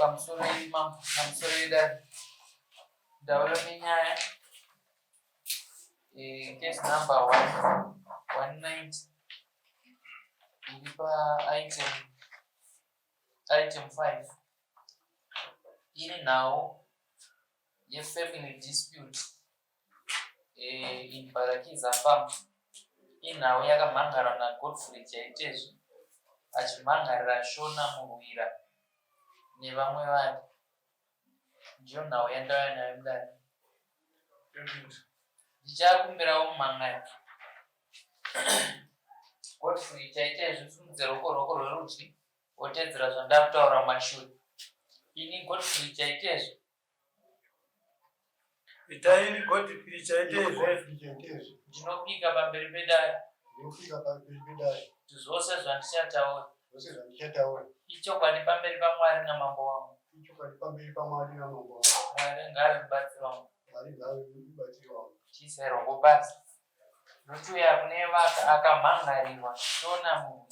Pamusoro imam, pamusoro idare. Ndauya nenyaya eh, case number 190 iri pa item item 5 iri nhau yefamily dispute eh, in Barakiza farm. Inhau yakamhangarwa naGodfrey Chaitezvi achimhangarira Shona Murwira nevamwe vake. Ndiyo nhau yandauya nayo mudare. Ndichakumbirawo mumhan'ari Godfrey Chaitezvi simudze ruoko rwako rwerudyi wotedzera zvandakutaura mumashure. Ini Godfrey Chaitezvi Itai Godfrey Chaitezvi. Ndinopika pamberi pedare. Ndinopika pamberi pedare. Kuti zvose zvandichataura. Zvose zvandichataura. Ichokwadi pamberi paMwari namambo wangu. Ichokwadi pamberi paMwari namambo wangu. Mwari ngaave mubatsiri wangu. Mwari ngaave mubatsiri wangu. Chiisai ruoko pasi. Ndochiuya kune vaka akamhangarirwa toona munhu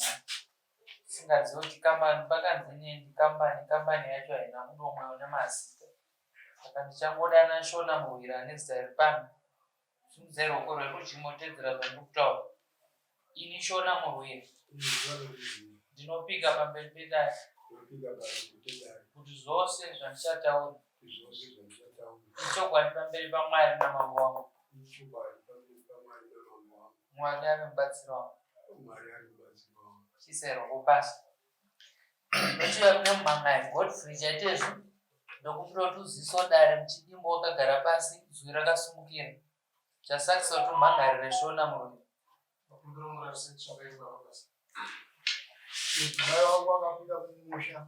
Tisingazive kuti kambani pakanzi nendi kambani kambani yacho haina kudomwa nemazita saka ndichangodana Shona Murwira ane zita riri pano. Simudzai ruoko rwerudyi motedzera zvandiri kutaura. Ini Shona Murwira ndinopika pamberi pedare kuti zvose zvandichataura ichokwadi pamberi paMwari namambo wangu. Mwari ave mubatsiri wangu. Chiisai ruoko pasi. Ndochiuya kune mumhan'ari Godfrey Chaitezvi ndokumbira kuti uziso dare muchidimbu wakagara pasi zwi rakasumukira. Chasakisa kuti umhan'arire Shona murume. Mudzimai wangu akabuda mumusha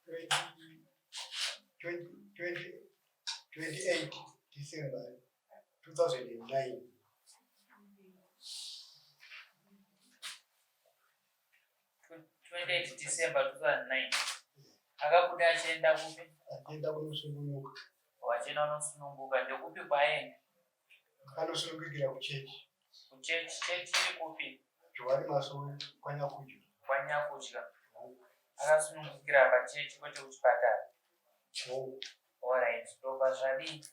28 December 2009. 28 December 2009 akabuda achienda kupi? Achienda kunosununguka. Achienda kunosununguka ndekupi kwaaenda? Akanosunungukira kuchechi. Kuchechi, chechi iri kupi? Johani Masowe kwaNyakudya. KwaNyakudya. Akasunungukira pachechi kwete kuchipatara. Hongu. Alright, ndobva zvadii?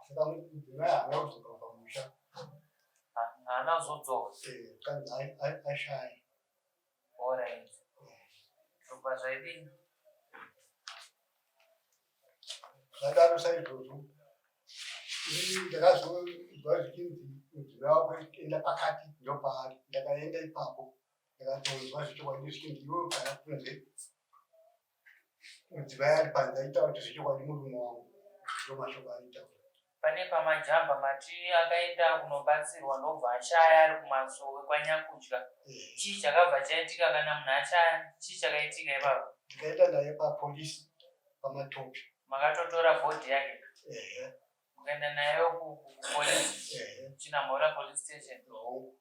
Saka mudzimai haana kudzoka pamusha. Haana kuzodzoka. Eh, kanzi ashaya. Alright. Ndobva zvaidii? Zvadaro saizvozvo. Ini ndakazonzwa zvichinzi mudzimai wako enda pakati ndopaari. Ndakaenda ipapo. Ndakatonzwa zvechokwadi zvichinzi iwe ugara kunze. Mudzimai ari panze aitaura kuti zvechokwadi murume wangu ndomashoko aitaura. Pane pamajamba mati akaenda kunobatsirwa ndobva ashaya ari kumasowe kwaNyakudya. Eh. Chii chakabva chaitika kana munhu ashaya? Chii chakaitika ipapo? Ndikaenda naye papolice paMatope. Makatotora body yake? Ehe. Mukaenda nayo kupolice? Ehe. Chinamhora police station? Hongu.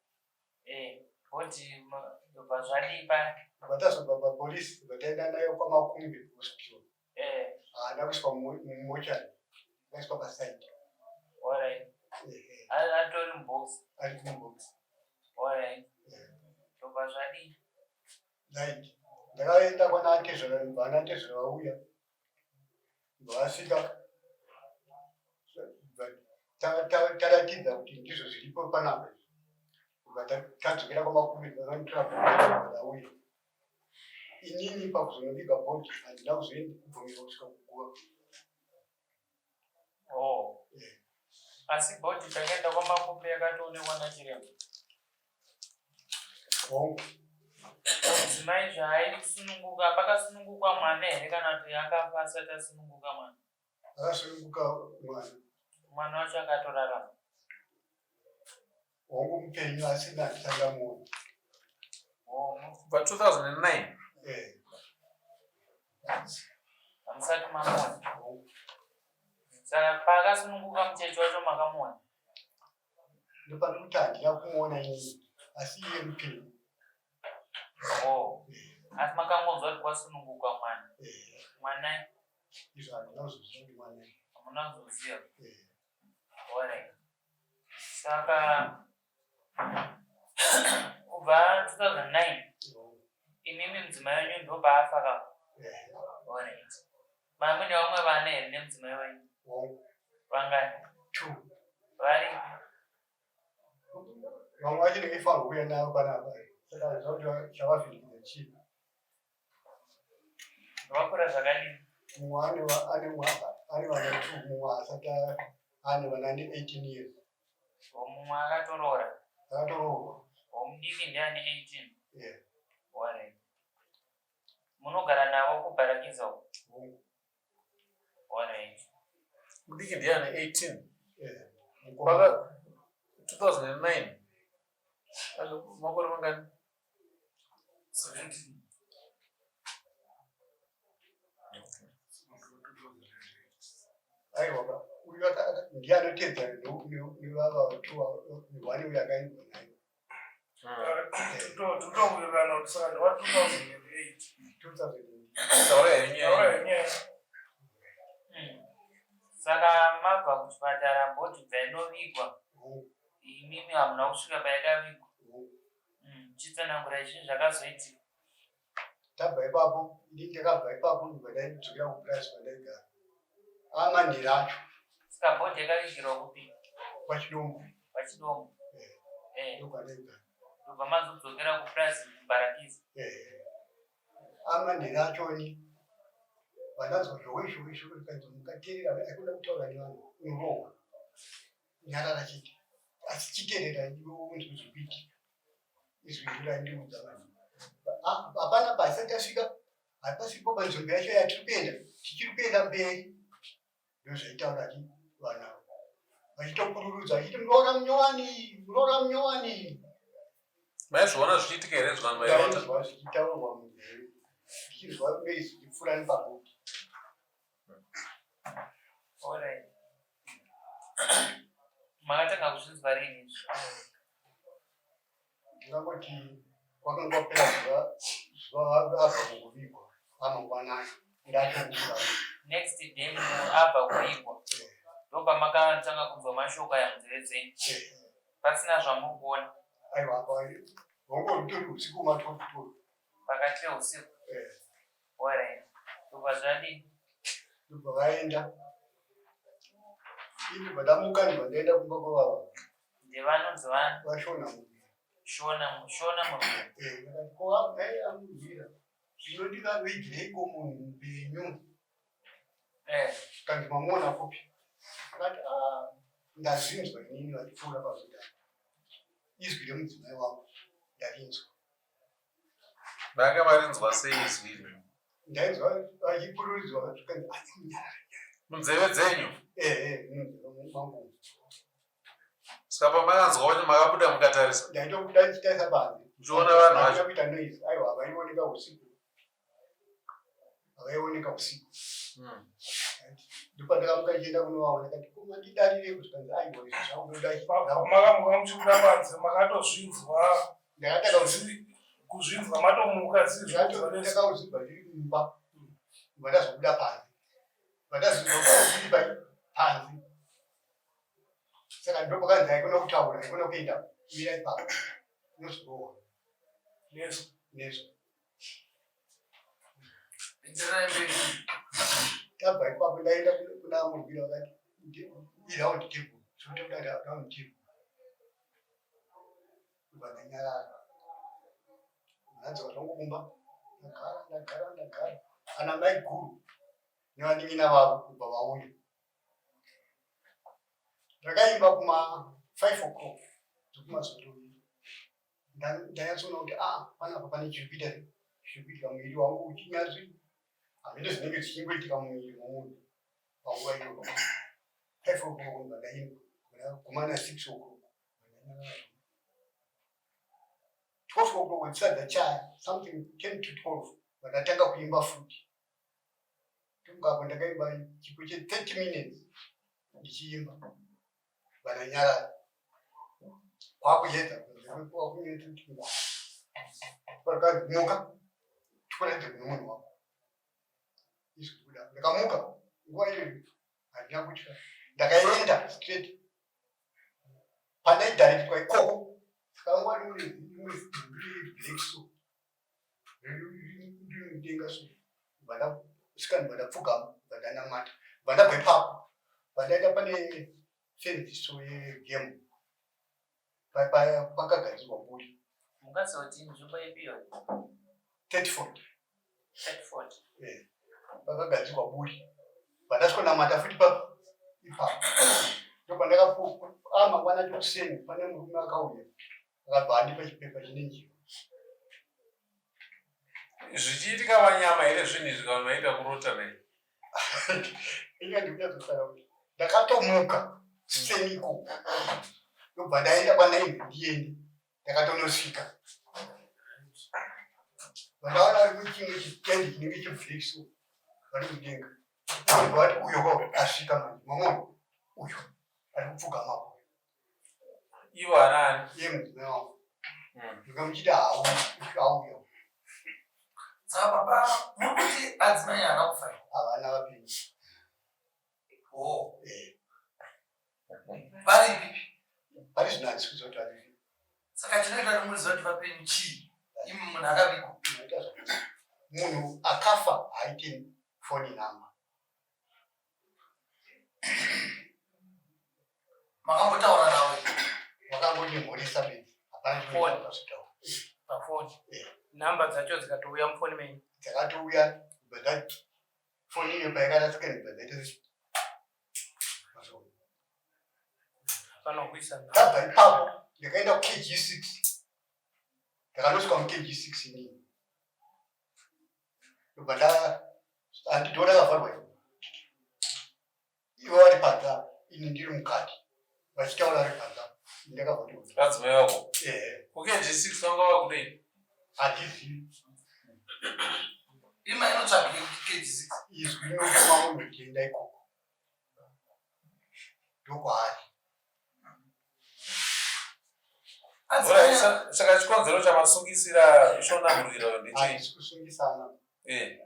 Eh, body ndobva zvadii paya? Vatazobva papolice vataenda nayo kwaMakumbe hospital. Eh. Haana kuiswa mumochari, akaiswa paside. Alright. Atori mubox. Ari mubox. Alright. Ndobva zvadii? Right. Ndakaenda kwana atezvara, vana atezvara vauya. Vasvika taratidza kuti ndizvo zviripo panapa tadzokera kwamakumi vanotora vauya inini pakuzonoviga bhodhi handina kuzoendikubvumirwa kusvika kuguva. Oh. Asi bhodhi takaenda kwamakumbi yakatoonekwa nachiremba. Hongu. Mudzimai zvaaisununguka pakasunungukwa mwana here kana kuti akafa asati asununguka mwana? Akasununguka mwana. Mwana wacho akatorarama. Hongu mupenyu asi ndandisati ndamuona. Kubva 2009? Eh. Hamusati mamuona? Saka paakasununguka mucheche wacho makamuona? Ndopane kuti handina kumuona inini asi iye mupenyu. Oh. Asi makangonzwa kuti kwasununguka mwana? Eh. Mwana Izvo handina kuzoziva kuti mwana. Hamuna kuzoziva? Eh. Alright. Saka kubva 2009 imimi mudzimai wenyu ndopaafa ka? Eh. Vamwe nevamwe vana here nemudzimai wenyu? Hongu. Vangani? Two. Varipi? Vamwe vacho ndingefanirwa kuuya navo panapa, saka zvakuti chavavhiringidza chii? Vakura zvakadini? Mumwe ane vana two, mumwe asati ane vana, ane 18 years. Mumwe akatoroora? Akatoroorwa. Mudiki ndiane 18? Yeah. Alright. Munogara navo kuBharakiza uko? Hongu. Alright. Mudiki ndiye ane 18? Yeah. Paka 2009, makore mangani? 17. Aiwa, uyu ndiye anotedzana nevava two, one uyu akaendwa naye. Totowirirana kuti saka ndeva 2008. 2000. Taura henyu. Taura yenyaya. Saka mabva kuchipatara, body dzainovigwa, Hongu. imimi hamuna kusvika payakavigwa? Hongu. Chitsanangura izvi zvakazoitika. Tabva ipapo, ini ndakabva ipapo, ndibva ndaidzokera kupurazi kwandaigara amanhero acho. Saka body yakavigirwa kupi? KwaChidombo. PaChidombo? Eh. Eh. Ndokwandaigara. Ndobva mazodzokera kupurazi kuBharakiza? Amanhero achoni vandanzwa zvowe zvowe zvowe, kanzi mukateerera, aikona kutaura nevanhu, unorohwa, nyarara chete, asi chiteerera iwe unzwe zviri kuitika. Izwi iri randiudza vanhu. Ah, hapana pasati tasvika, hapasipo panzvimbo yacho yatiri kuenda, tichiri kuenda mberi. Ndozvaitaura chi vanhu ava vachitopururudza vachiti, "Muroora munyowani, muroora munyowani." Maizviona zvichiitika here zvanhu vairota? Ndaizwa zvichitaurwa munzeve, ndichinzwa noise zvichipfuura nepabodi. Alright. Makatanga kuzvinzwa rini izvi? Ndingangoti kwakanga kwapera zuva abva mukuvigwa, amangwanani ndatomuka. Next day munhu abva kuvigwa, ndopamakatanga kunzwa mashoko aya munzeve dzenyu, pasina zvamuri kuona? Aiwa, apa wangorutori usiku matotoro. Pakati peusiku? Alright, ndobva zvadini? Ndobva vaenda, ini ndamuka, ndibva ndaenda kumba kwavava. Ndevanonzi vani? VaShona Muvira. Shona, Shona Muvira? Vakati, "Ko dai amuvira, zvinondikavigireiko munhu mupenyu?" Kanzi, "Mamuona kupi?" Akati, "Ah, ndazvinzwa inini vachipfuura pazuda, izwi remudzimai wangu ndarinzwa." Vanga varinzwa sei izwi iri? Ndainzwa vachipururudzwa, zvikanzi, "Nyarara." Munzeve dzenyu? Ehe, munzeve mangu. Saka pamakanzwa wacho makabuda mukatarisa? Ndaitobuda ndichitarisa panze. Muchiona vanhu vacho? Haina kuita noise, aiwa, havaioneka usiku, havaioneka usiku. Ndopandakamuka ndichienda kunovaona, kati, "Ko mandidarire?" Zvikanzi, "Aiwa, izvi zvakunoda." Makamuka muchibuda panze, makatozvinzwa? Ndakatanga. Kuzvinzwa matomuka zizvinzwa? Ndakauzibva ndiri mumba, ndibva ndazobuda panze, ndazozwa ndiri panze. Saka ndopakanzi, "Haikona kutaura, haikona kuenda, mira ipapo, unozorohwa." Nezvo? Nezvo. Enderai mberi. Tabva ipapo, ndaenda kuna Murwira, vakati iround table, zvinotoda round table. Ndobva ndanyarara, ndadzoka zvangu kumba, ndagara, ndagara, ndagara. Ana mai guru nevanin'ina vavo kubva vauya. Ndakaimba kuma 5 o'clock dzokumazoro. Ndanyatsoona kuti a panapa pane chiri kuita, zviri kuitika muviri wangu uchinyatsi hamene zvinenge zvichingoitika mumuviri momunhu panguva iyoyo. 5 o'clock ndobva ndaimba, ndaguma na 6 o'clock. 12 o'clock dzisati dzachaya, something 10 to 12, vandatanga kuimba futi. Tungapo ndakaimba chipo che30 minutes ndichiimba, vananyarara, kwakuedza kwakunetoti muka tikuratidze kune munhu wako izwi kuda. Ndakamuka nguva iyoyo, handina kutya, ndakaenda straight pandaidirectwa ikoko. Saka nguva rimwe black so riri mudenga so, Kusvika ndibva ndapfugama, ndibva ndanamata. Ndibva ndabva ipapo, ndibva ndaenda pane fenziso yegemu pakagadzirwa buri. Mungazoti nzvimbo ipi iyoyo? Thetford. Thetford. Eh, pakagadzirwa buri. Ndibva ndasvikonamata futi ipapo. Ipapo. Ndopandakapuwa mangwana acho kuseni pane murume akauya akabva andipa chipepa chine njiva. Zvichiitika vanyama here zvinhu izvi kana vaita kurota nei? Inga ndikunyatsotaura kuti ndakatomuka seniko ndobva ndaenda kwanainzi ndiende ndakatonosvika vandaona vari muchimwe chitendi chinenge chebvekso vari mudenga vati uyo ko asvika manje mamona uyo ari kupfugamapo Ivo anaani? Iye mudzimai wangu. Ndikamuchiti hauya auya. Saka baba muri kuti adzimai haana kufa? Havana vapenyu. Oh. Eh. Varipi? Pari zvino handisi kuziva kuti varipi. Saka chinoita kuti muziva kuti vapenyu chii? Imi munhu akavigwa. Inoita zvakuti munhu akafa haaite foni number. Makambotaura nawo? Wakangondimhoresa bedzi, hapana chinotaura. Pafoni. Eh. Nhamba dzacho dzikatouya mufoni menyu. Dzakatouya but foni iyo paikarasika ndibva dzaita Hapana kuisa nhamba. Ndabva ipapo ndakaenda kuKG6. Ndakanosvika muKG6 inini. Ndobva nda handidhoo rakavharwa iri. Ivo vari panze apa, ini ndiri mukati. Vachitaura vari panze apa, ini ndakabva ndikuti. Vadzimai vako. Ehe. KuKG6 vanga vakudei? Handizivi. Ima inotsvagei kuKG6? Izwi rinotuma munhu kuti enda ikoko. Ndokwaari. Saka chikonzero chamasungisira Shona Murwira ndechei? Handisi kusungisana. Eh.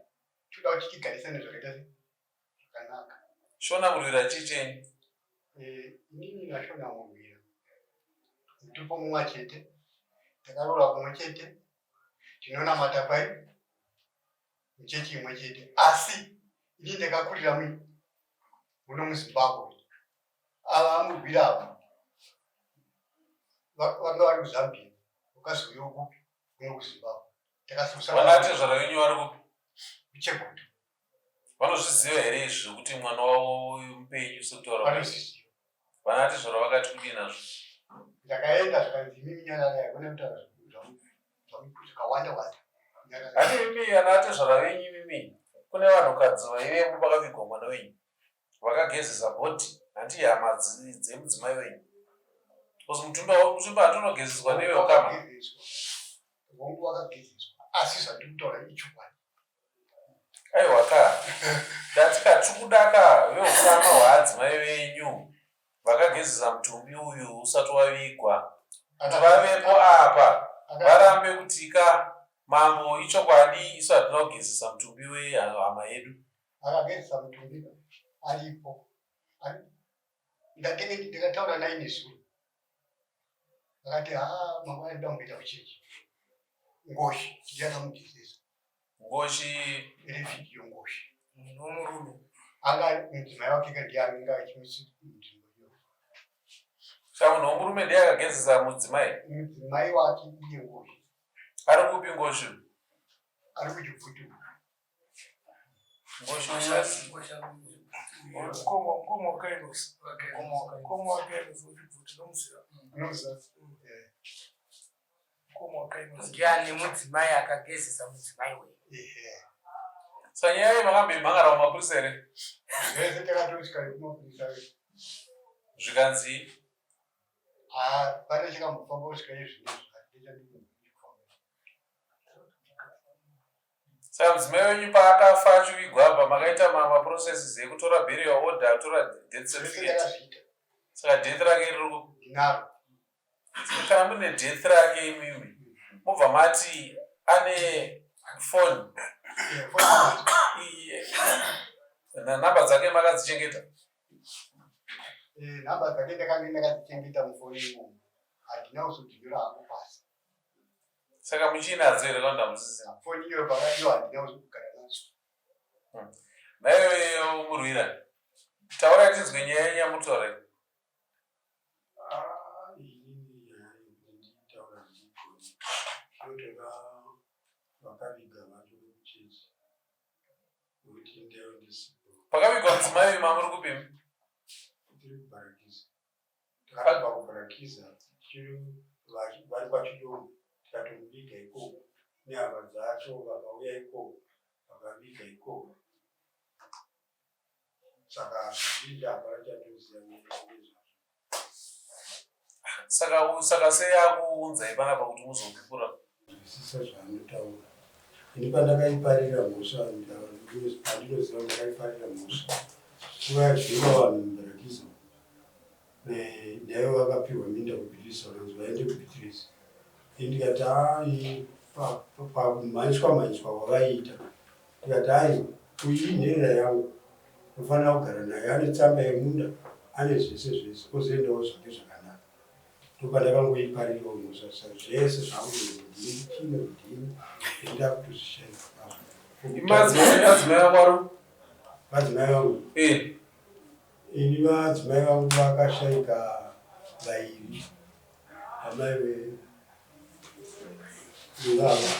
Toda kuti tigarisane zvakaita zvakanaka. Shona Murwira chii chenyu? Eh, inini naShona Murwira mutupo mumwe chete, takaroora kumwe chete, tinonamata pai muchechi imwe chete, asi ini ndakakurira muno muZimbabwe. Ava Murwira ava vanga vari kuZambia, vakazouya kupi kuno kuZimbabwe. Vana tezvara venyu vari kupi? Kuchegutu. Vanozviziva here izvi zvekuti mwana wavo mupenyu sekutaura? Vanozviziva. Vana tezvara vakati kudii nazvo? Ndakaenda zvikanzi imimi nyararai, hakuna kutaura zvakawanda wanda. Hati imimi ana tezvara venyu imimi kune vanhukadzi vaivemo pakavigwa mwana wenyu vakagezesa bhodhi hanti hama dzemudzimai wenyu. Kozi mutumbi mutumbi hatonogezeswa neveukama. Hongu wakagezeswa asi zvandiri kutaura ichokwadi. Aiwa ka ndati katikudaka veukama hwaadzimai venyu vakagezesa mutumbi uyu usati wavigwa kuti vavepo apa varambe kuti ka mambo ichokwadi isu hatina kugezesa mutumbi wehama yedu. Akagezesa mutumbi aripo. Ndatenge ndikataura naye nezuro akati haa mangwana ndinoda kumboita kuchechi. Ngoshi ndiye akamugezesa. Ngoshi iri vhidhiyo ngoshi. Munhu womurume. Anga mudzimai wake ka ndiye anenge achimusi nzvimbo iyoyo. Saka munhu womurume ndiye akagezesa mudzimai? Mudzimai wake iye ngoshi. Ari kupi ngoshi? Ari kuchibvutu. Ngoshi Mukoma waKainos. Mukoma waKainos wechibvuti nomuziva. Unomuziva? Eh. Mukoma waKainos. Ndiani mudzimai akagezesa mudzimai wenyu? Ehe. Saka nyaya iyi makamboimhangara kumapurisa here? Zvese takatosvika kumapurisa. Zvikanzi? Ah, pane chakambofamba kusvika izvi nezvi. Saka mudzimai wenyu paakafa achivigwa apa makaita maprocesses ekutora burial order, tora death certificate. Saka death rake riri kupi? Ndinaro. Kana mune death rake imimi mobva mati ane phone. Namba dzake makadzichengeta? Namba dzake ndakange ndakadzichengeta mufoni imomo. Handina kuzodzinyora hangu pasi. Saka muchiinadzo here kana kuti hamusisina? Foni iyoyo pakadiwa handina kuzogara nadzo. Naiwe murwira, taurai tinzwe nyaya yenyu yamutaura. Ah, inini nyaya yekuti nditaura ndigoni zvinotoda vakaviga vacho vekuchechi nekuti ndaiva ndisipo. Pakavigwa mudzimai uyu mamuri kupimi? Tiri kubharakiza, takatobva kubharakiza tichiri vari kwachidomo, tikatomuviga ikoko nehama dzacho vakauya ikoko vakaviga ikoko. Saka zvizhinji hapana chandinoziva nezvazvo. Saka sei akuunzai panapa kuti muzopupura? Zwisisa zvaanotaura. Ini pandakaiparira mhosva, pandinoziva ndakaiparira mhosva nguva yadzingwa vanhu mubharakiza, ndaive vakapiwa minda kuBhitirisi, vakanzi vaende kuBhitirisi. Ini ndikati ai, pakumhanyiswa mhanyiswa kwavaiita, ndikati aiwa, uyu inherera yangu, ndofanira kugara naye, ane tsamba yemunda, ane zvese zvese, ozoendawo zvake zvakanaka. Ndopandakangoiparirawo mhosva. Zvese zvakuti ndini chino ndini ndakutozvishaika kwazvo. Madzimai vako ari Vadzimai vangu? Eh. Ini vadzimai vangu vakashaika vairi, amai vevava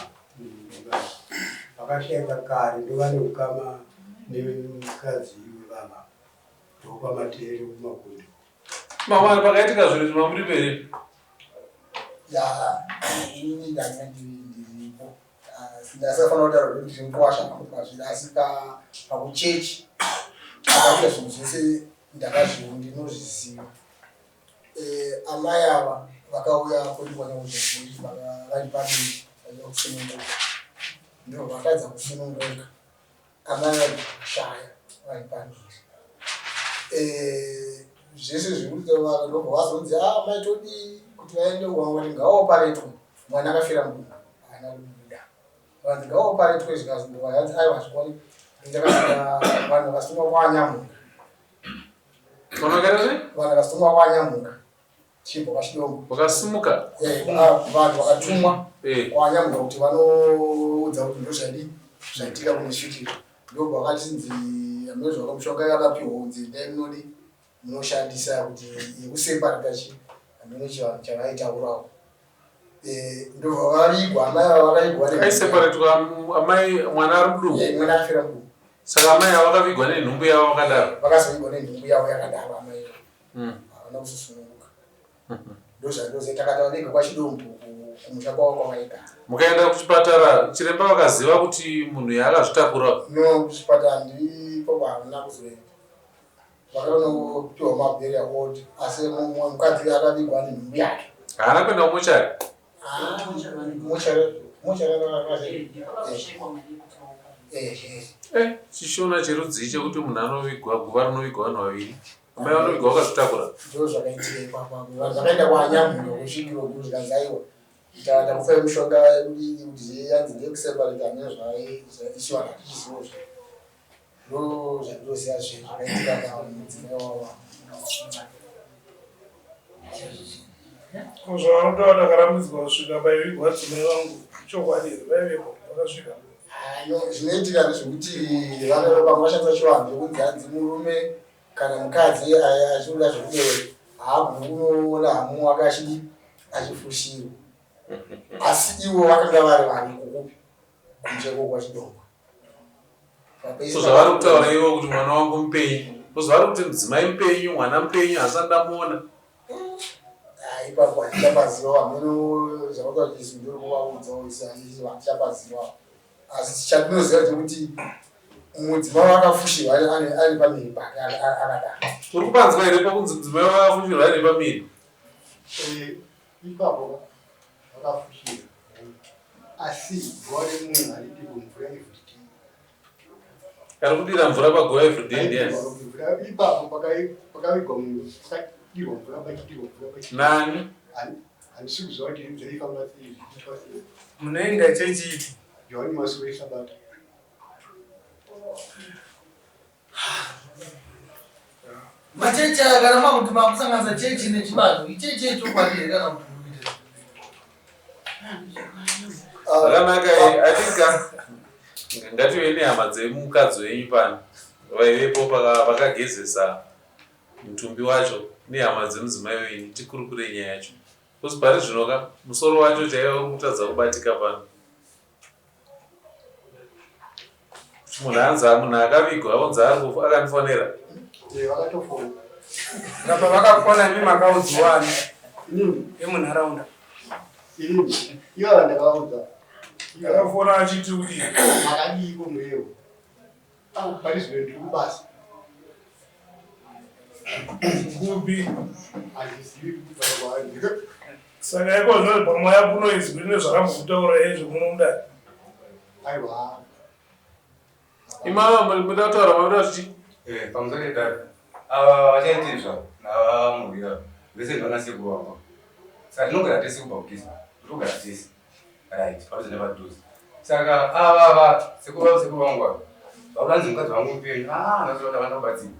vakashaika kare, ndovane ukama nemukadzi wevava, ndokwamatere kumakonde. Mangwana pakaitika zvinhu izvi mamuripo here? Ya, inini ndanga ndiripo. Asi ndasafanira kutaura kuti ndiri mukwasha pazviri, asi pakuchechi akaita zvinhu zvese ndakazviona, ndinozviziva. Amai ava vakauya kwedu kwaNyamudzvaguri vari paviri vachida kusununguka, ndo vakatadza kusununguka. Amai vari kushaya vari paviri, zvese zvekuti ndobva vazonzi a mai todii kuti vaende uko, vati ngaoparetwe mwana akafira mudumbu, haana kubuda. Vanzi ngaoparetwe, zvikazondova yanzi aiwa hazvikoni. Ndakasvika vanhu vakasungwa kwaNyamunga. Vanhu vakaita sei? Vanhu vakasungwa kwaNyamunga chibva kwaChidombo. Vakasimuka? Vanhu vakatumwa kwaNyamunga kuti vanoudza kuti ndozvaidi zvaitika kune svikiro. Ndobva vakatinzi hameno zvakamushonga yakapiwa kunzi endai munodi munoshandisa kuti yekuseparata chi hameno chivanhu chavaitaurawo. Ndobva vavigwa amai ava, vakavigwa Aiseparetwa amai mwana ari mudumbu? Mwana akafira mudumbu. Saka amai ava vakavigwa nenhumbu yavo vakadaro? Vakazovigwa nenhumbu yavo yakadaro amai ava. Havana kuzosununguka. Ndozvandoziva, takati vaviga kwaChidombo kumusha kwavo kwavaigara. Mukaenda kuchipatara, chiremba vakaziva kuti munhu yaakazvitakura? No, kuchipatara ndipo havana kuzoenda, vakanopiwa maburial order, asi mumwe mukadzi akavigwa nenhumbu yake. Haana kuenda kumochari? Mochari. Chishona cherudzii chekuti munhu anovigwa, guva rinovigwa vanhu vaviri, amai vanovigwa vakazvitakura? Ndo zvakaitika ipapo. Vanhu vakaenda kwaNyamunga kusvikiro guru, zvikanzi aiwa, takupai mushonga yekudii kuti yanzi ndeyekuseparate, hameno zvaichivanhu hatichizivo zve. Ndo zvandinoziva zve zvakaitika pamudzimai wavo. Ko zvavanotaura ndakarambidzwa kusvika paivigwa dzimai vangu, chokwadi here? Vaivepo vakasvika? No, zvinoitika ndezvekuti vamwe vashandisa chivanhu chekunzi hanzi murume kana mukadzi achinoda zvekubereka haagoni kunoona hamu wake achidi achifushirwa, asi ivo vakanga vari vanhu kukupi kumusha ikoko kwaChidombo. So zvavari kutaura ivo kuti mwana wangu mupenyu, zvavari kuti mudzimai mupenyu, mwana mupenyu, hasati ndamuona. Ipapo handichapaziva, hameno zvavataura, isu ndiri kuvaudzawo isu handichapaziva, asi chandinoziva chekuti mudzimai wakafushirwa ari pamiri pake akadaro. Uri kupanzwa here pokunzi mudzimai wakafushirwa ari pamiri? Ipapo vakafushira, asi guva remunhu haridi mvura everyday. Ari kudira mvura paguva everyday ndiani? Mvura ipapo pakavigwa munhu pakadirwa mvura, pachidirwa mvura. Nani? Handisi kuziva kuti zvaifamba sei, zvichiitwa sei. Munoenda chechi ipi? Johani Masowe Sabata. Machechi aya kana makuti makusanganisa chechi nechivanhu, ichechi yechokwadi here kana kuti muri kuita? Zvakanaka, I think Ngative nehama dzemukadzi wenyu pano vaivepo vakagezesa mutumbi wacho nehama dzemudzimai wenyu tikurukure nyaya yacho. Because pari zvino ka musoro wacho chaiwo uri kutadza kubatika pano. Munhu anzi munhu akavigwa onzi ari kufa akandifonera. Eh, vakatofona. Apa vakafona imi makaudzwa ani? Inini. Vemunharaunda. Inini. Ivo ndakavaudza. Akafona achiti kudii? Makadiiko murewo. Pari zvino ndiri kubasa. Kupi? Handizivi kuti pari Saka iko zvino pamweya kuno izwi rine zvakambotaura izvi muno mudare. Aiwa. Imama muda kutaura makuda kuti chii? Eh, pamusoro pedare. Ava vachaita izva nava murwira vese ndivana sekuru vangu. Saka tinogara tese kubva kugeza. Tinogara tese. Right, padhuze nepadhuze. Saka ava ava sekuru sekuru vangu ava. Vakudanzi mukadzi wangu mupenyu. Ah, ndatoda vana kubatsira.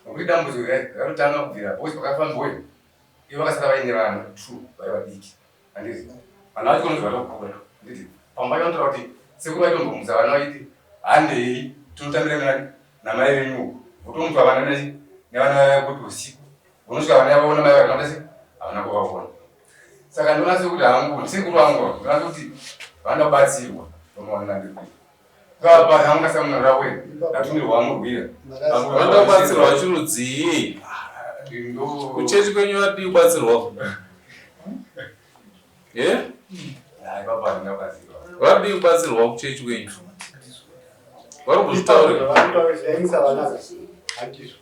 Nokuti dambudziko rakatotanga kubvira because pakafambiwa ivo vakasara vaine vana true vaiva vadiki. Handiti vana vacho vanonzi vatokura. Handiti pamwe pacho vanotaura kuti sekuru vaitombomutsa vana vaiti handei tinotambira nani namai venyu uku. Votomutswa vana nechi nevana vaya kuti usiku. Vonosvika vana vaona mai vake vanoita sei? Havana kuvaona. Saka ndinoona sekuti hangu sekuru vangu ndinoona sekuti vanoda kubatsirwa vamaona ndiri kuita. Baba hangu kasamuna rawe ndatumirwa murwira. Vanoda kubatsirwa chirudzii? Kuchechi kwenyu vadii kubatsirwa? Eh? Vadii kubatsirwa kuchechi kwenyu? Vari kuzvitaurira. Handizvo.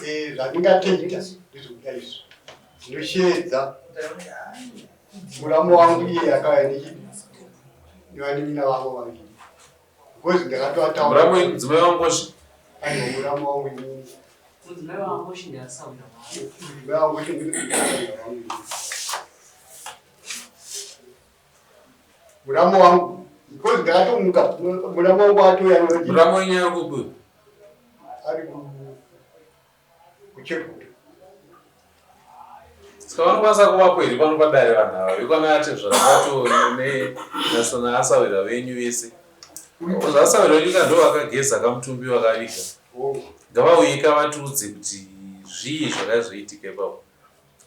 Eh, zvandingatoita ndezvekuda izvo. Ndinosheedza muramu wangu iye akauya nechi nevanin'ina vavo vaviri. Because ndakatoataura. Muramu wenyu mudzimai wangu Ngoshe? Aiwa muramu wangu inini. Mudzimai wangu Ngoshe ndiasahwira wangu. Mudzimai wangu Ngoshe ndiasahwira wangu. Muramu wangu because ndakatomuka muramu wangu atouya. Muramu wenyu ari kupi? Ari kuchegutu. Saka vanokwanisa kuvapo here pano padare vanhu ava vekwana atezvara vacho naasahwira venyu vese? Zvasahwira venyu ka ndo vakageza kamutumbi vakaviga. Ngavauye ka vatiudze kuti zvii zvakazoitika ipapo.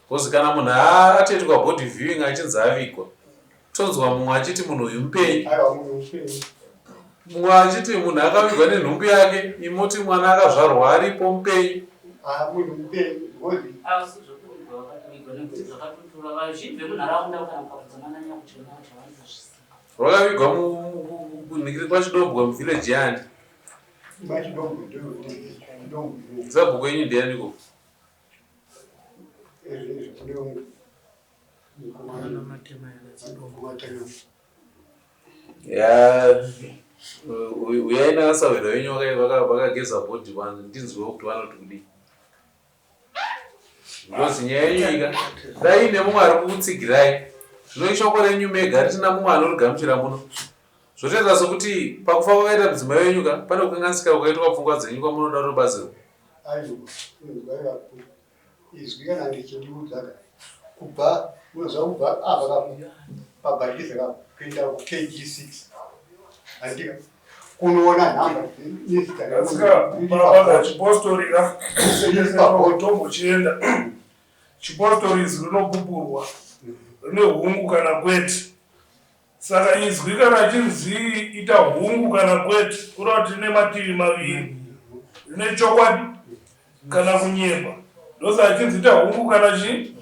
Because kana munhu atoitwa body viewing achinzi avigwa, tonzwa mumwe achiti munhu uyu mupenyu. Mumwe achiti munhu akavigwa nenhumbu yake, imoti mwana akazvarwa aripo mupenyu. Ah, munhu mupenyu because Asi zvekuvigwa vakatovigwa nekuti zvakatotora vazhinji vemunharaunda kana mukabvunza mananya kuti vanozviziva. Rwakavigwa kunhikiri kwaChidombwe muvillage yani. Machidombwe ndo. Sabhuku yenyu ndianiko? Uyai naasahwira venyu vakageza bhodhi vanhu ndinzwewo kuti vanoti kudii. Because nyaya yenyu ika dai ine mumwe ari kukutsigirai zvino ishoko renyu mega risina mumwe anorigamuchira muno zvotoita sokuti pakufa kwakaita mudzimai wenyu ka pane kukanganisika kwakaitwa pfungwa dzenyu kwamunoda kutobatsirwa. Aiwa, inzwai vakuru. Izwi kana richindiudza ka kubva unoziva kubva apa ka pabharikiza ka kuenda kuKG6 handika kunoona nhamba nezita remunhu. Chipostori ka tombochienda chipostori izwi rinopupurwa rine hungu kana kwete. Saka izwi kana chinzi ita hungu kana kwete kureva kuti rine mativi maviri, rine chokwadi kana kunyepa. Ndosaka chinzi ita hungu kana chii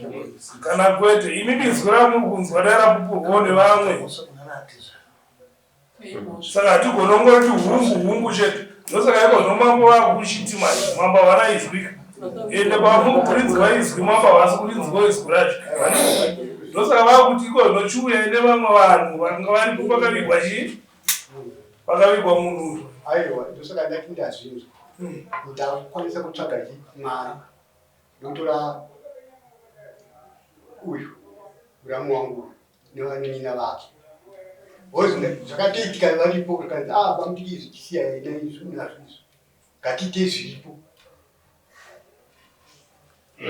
kana kwete. Imimi izwi ramuri kunzwa dai rapupurwawo nevamwe. Saka hatigoni kungoti hungu hungu chete. Ndosaka iko zvino mambo vakuchiti manje mambo havana izwi ende pamukurinzwa izwi mambo havasi kurinzwa izwi racho. Ndosaka vakuti iko zvino chiuya ine vamwe vanhu vanga varipo pakavigwa chii pakavigwa munhu uyu. Aiwa ndosaka ndati ndazvinzwa ndakukwanisa kutsvaga chi mari ndotora uyu muramu wangu uyu nevanin'ina vake because zvakatoitika varipo zvikanzi ah bamudiki izvi chisiyai naizvo nazvo izvo ngatiite zviripo.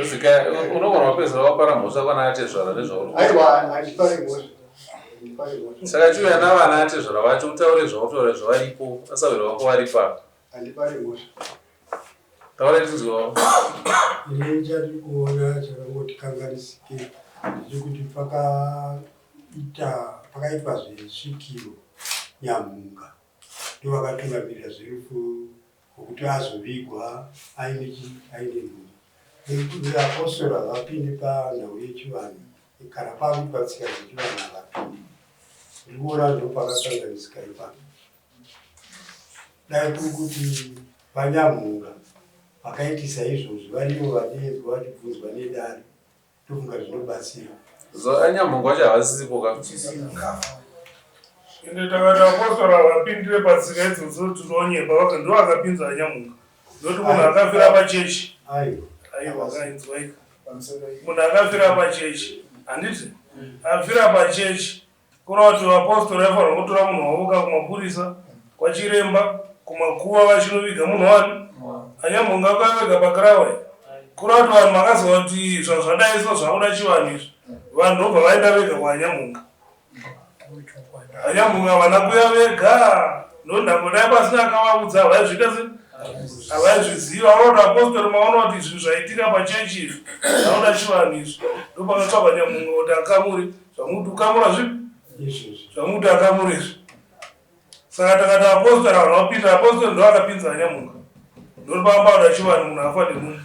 Zika unogona kupedzisira wapara mhosva kwana atezvara nezvauri. Aiwa handipare mhosva. Saka chiuya navana atezvara vacho utaure zvautaura zvavaripo asahwira wako varipo apa. Handipari mhosva. Taura tinzwewo. Ini chandiri kuona chakangoti kanganisike ndechekuti pakaita pakaitwa zvesvikiro Nyamhunga ndovakatungamirira zverufu rwokuti azovigwa aine chi aine nhumbu. Apostle havapindi panhau yechivanhu kana pakuitwa tsika dzechivanhu havapindi. Ndiri kuona ndopakakanganisika ipapo. Dai kuri kuti VaNyamhunga vakaitisa izvozvi varivo vadeedzwa vachibvunzwa nedare ndofunga zvinobatsira. ANyamhunga vacho havasisipo ka? Ende takati apostle havapindire patsika idzodzo tinonyepa vaka ndivo vakapinza anyamunga ndokuti munhu akafira pachechi Aiwa. aiwa kainzwaika munhu akafira pachechi handiti afira pachechi Kureva kuti vapositori vaifanirwa kutora munhu wavo ka kumapurisa, kwachiremba, kumakuva vachinoviga munhu wani? Anyamhunga akauya vega pakirawa here? Kureva kuti vanhu makaziva kuti zvazvadai so zvakuda chivanhu izvi, vanhu ndobva vaenda vega kwaAnyamhunga. Anyamhunga havana kuya vega, ndondangodai pasina akavaudza havaizviita se havaizviziva. Vanoda apostori maona kuti zvinhu zvaitika pachechi izvi zvakuda chivanhu izvi, ndopakatsvagwa Nyamhunga kuti akamure. Zvamuti ukamura zvipi? Zvamuti akamura izvi. Saka takati apostle vanhu vapinda apostle ndo akapinza anyamuka. Ndori pamba vada chivanhu munhu afa nemumwe.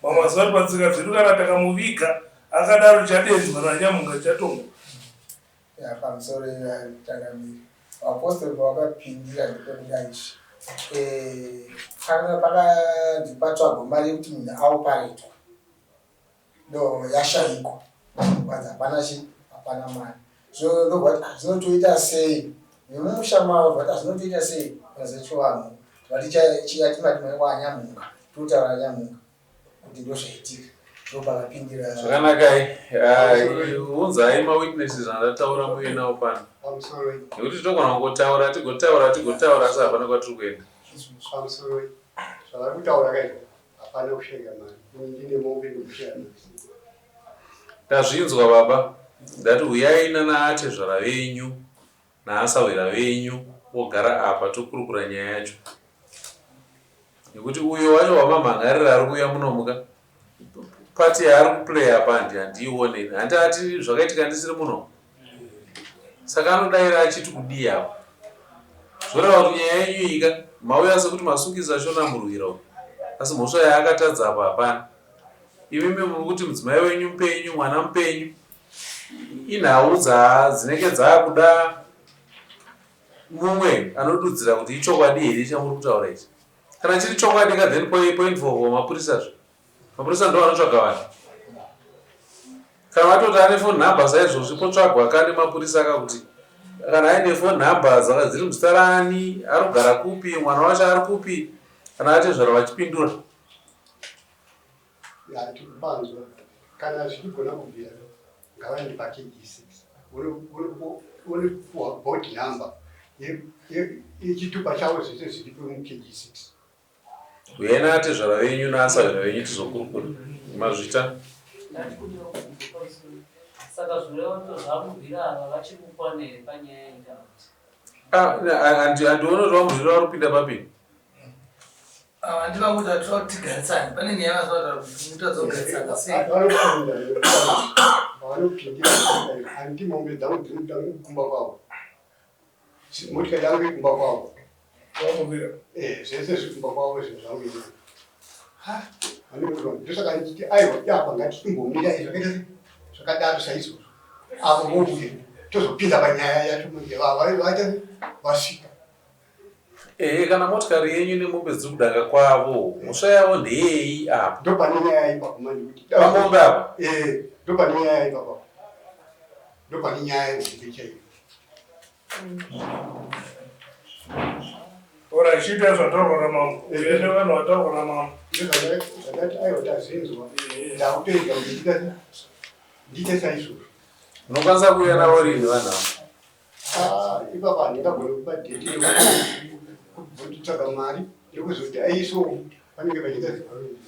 Mamwe mazuva ati patsika dzedu kana takamuviga akadaro chadenzwa nanyamuka chatongwa. Ya pamusoro changamire. Vapostori pavakapindira ndepekuda izvi. Eh, pakanga pakanzi patsvagwe mari yekuti munhu aoparetwa. Ndo yashaikwa kwanzi hapana chi hapana mari so ndobva kuti ah, zvinotoita sei nemumusha mavo bva kuti ah, zvinotoita sei vazechivanhu vati chiya timati mai kwaanyamunga totaura nyamunga kuti ndozvaitika ndopakapindira Zvakanakai. Unzai mawitnesses andataura muye nawo pano. Nekuti tinogona kungotaura tigotaura tigotaura asi hapana kwatiri kuenda. Pamusoroi zvavari kutaura kaizvo Hapana kushaya mari. Ini ndine mombe ndokushaya mari. Tazvinzwa baba. Ndati huyai nana atezvara venyu naasahwira venyu vogara apa tokurukura nyaya yacho. Nekuti uyo wacho wamamhan'arira ari kuuya munomu ka part yaari kuplay apa handi handiione ini. Hanti ati zvakaitika ndisiri muno. Saka anodaira achiti kudii apa. Zvoreva kuti nyaya yenyu iyi ka mauya sekuti masungisa Shona Murwira uyu. Asi mhosva yaakatadza apa hapana. Imimi muri kuti mudzimai wenyu mupenyu, mwana mupenyu. Inhau dzinenge dzaakuda mumwe anodudzira kuti ichokwadi here chamuri kutaura ichi. Kana chiri chokwadi ka then poinvolva mapurisa zve. Mapurisa ndo anotsvaga vanhu. Kana vatoti ane phone number saizvozvi potsvagwa ka nemapurisa ka kuti kana aine phone number dzaka dziri muzita raani, ari kugara kupi, mwana wacho ari kupi, kana atezvara vachipindura. Ya tikupanzwa kana zvichigona kubvira ngavaende paKG6 vonopuwa board number yechitupa chavo zvese zviripo muKG6. Huyai naatezvara venyu naasahwira venyu tizokurukura. Mazvita. Saka zvoreva kuti zvamubvira ava vachiri kukwana here panyaya iyi kana kuti? Ah, handioni kuti vamubvira vari kupinda papi. Handina kuti hatira kuti tigarisane pane nyaya vasataura kuti mutadza kugarisana sei. Vanopindira handi mombe dzangu dzinoda kumba kwavo. Motikari yangu iri kumba kwavo. Eh, zvese zviri kumba kwavo zvinhu zvangu izvi. Ndosaka ndichiti aiwa apa ngatichimbomira izvi zvakaita se zvakadaro saizvozvo. Avo vouya tozopinda panyaya yacho manje vaita vasvika. Ehe kana motikari yenyu nemombe dziri kudanga kwavo mhosva yavo ndeyei apa? Ndopane nyaya ipapo manje kuti pamombe apa. Eh, ndopane nyaya ipapo. Ndopane nyaya yehombe chaiyo. Ora chiita zvataurwa namambo. Uende vanhu vataurwa namambo. Zvandati aiwa tazvinzwa. Ndakutoedza kuti ndiite ndiite saizvozvo. Unokwanisa kuuya navo rini vanhu ava? Ah, ipapa handingagone kupa dheti yekutsvaga mari yekuzoti aiso panenge pachiita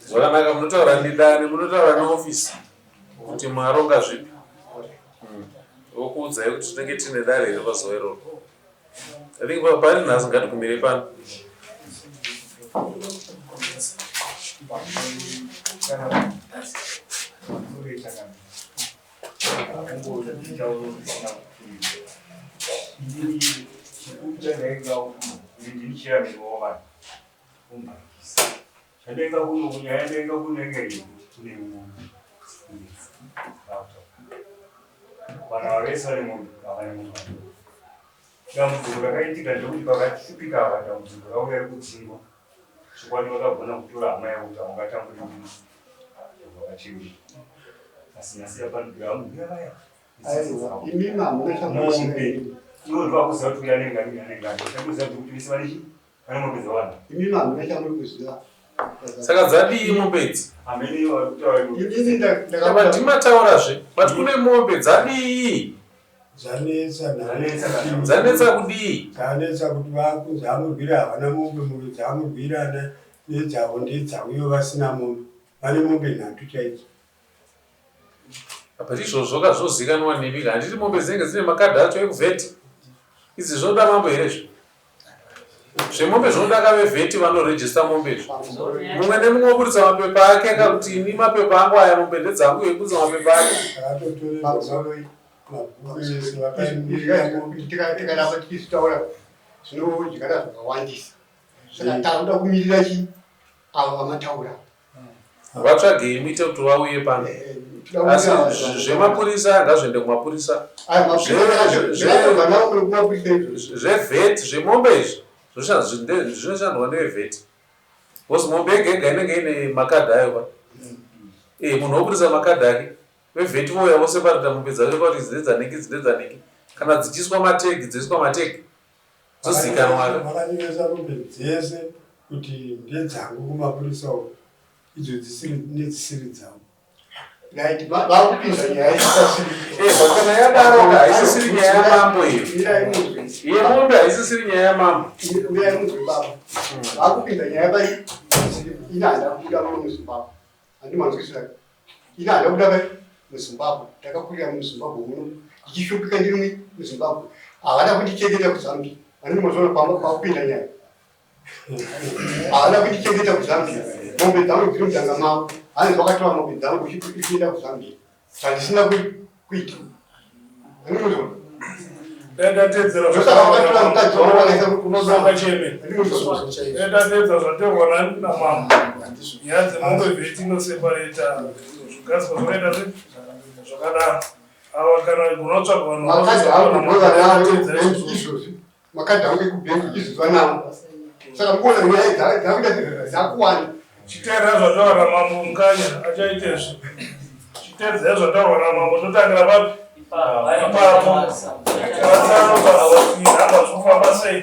Zvakanaka munotaura nedare, munotaura neofisi kuti maronga zvipi. Vokuudzai kuti tinenge tine dare here pazuva iroro. I think pari nhasi ngatigumire pano. Chandainga kuno nyaya yandainga kuno yanga iri yekuti kune mombe vanhu ava vese vane mombe havane mombe. Dambudziko rakaitika ndekuti pakashupika apa dambudziko rauya rekudzingwa chokwadi vakagona kutora hama yavo kuti haungatamburi vakacheuka asi nhasi yapanduka ambuya vaya Imimi hamuna chamunoziva. Mombe ivo ndovakuziva kuti uyu anenge ani uyu anenge ani chakuziva kuti vese vane chii vane mombe dzawanda. Imimi hamuna chamuri kuziva. Saka dzadii mombe idzi? Hamene ivo vari kutaura Inini Apa ndimataura-zve but kune mombe dzadii? Dzanetsa Dzanetsa kana- Dzanetsa kudii? Dzanetsa kuti vakunzi amurwira havana mombe, mombe dzaamurwira nedzavo ndedzavo ivo vasina mombe. Vane mombe nhatu chaidzo. But izvozvo ka zvozikanwa nemi ka handiti mombe dzinenge dzine makadhi acho ekuvheti idzi zvinoda mambo here izvi zvemombe zvinoda ka vevheti vanorejista mombe izvi mumwe nemumwe oburitsa mapepa ake ka kuti ini mapepa angu aya mombe ndedzangu iye buritsa mapepa ake Tikaramba tichizvitaura zvinodyara zvakawandisa saka takuda kumirira chi ava vamataura Vatsvagei muite kuti vauye pano. Asi zvemapurisa ngazviende kumapurisa. Zvevheti zvemombe izvi zvinoshandwa nevheti. Because mombe yega yega inenge ine makadhi ayo pa. Eh, munhu woburitsa makadhi ake. Vevheti vouya voseparata mombe dzacho kuti idzi ndedzanhingi idzi ndedzanhingi. Kana dzichiiswa mategi dzoiswa mategi. Dzozikanwa. Vakanyoresa mombe dzese kuti ndedzangu kumapurisa uko idzo dzisiri nedzisiri dzangu. Right, vakupinza nyaya isisiri. Eh, but kana yadaro ka haisisiri nyaya yamambo iyo. Yemombe haisisiri nyaya yamambo. Mirai munzwe baba. Vakupinza nyaya pai ini handina kubuda muno muZimbabwe. Handimanzwisisa. Ini handina kubuda pai muZimbabwe. Ndakakurira muZimbabwe muno. Ndichishupika ndiri muZimbabwe. Havana kundichengeta kuZambia. Vanenge mazoona pakupinda nyaya. Havana kundichengeta kuZambia. Mombe dzangu dziri mudanga mavo. Hanzi vakatora mombe dzangu uchienda kuZambia. Zvandisina kuita. Ndatedzera ndatedza zvatorwa nani namambo. Nyaya dzemombe vheti inosepareta zvigadzirwa zvakaita se zvakadaro. Ava kana kunotsvagwa vanhu Makadhi angu ndovanawo izvozvi. Makadhi angu ekubhengi izvozvi vanawo. Saka mukuona nyaya dzakuita dzakuwanda. Chiteerera zvataurwa namambo Mukanya achaitezve. Chiteedzera zvataurwa namambo totangira papi? Ipapo. Vatsanobva kuti nhamba zvofamba sei?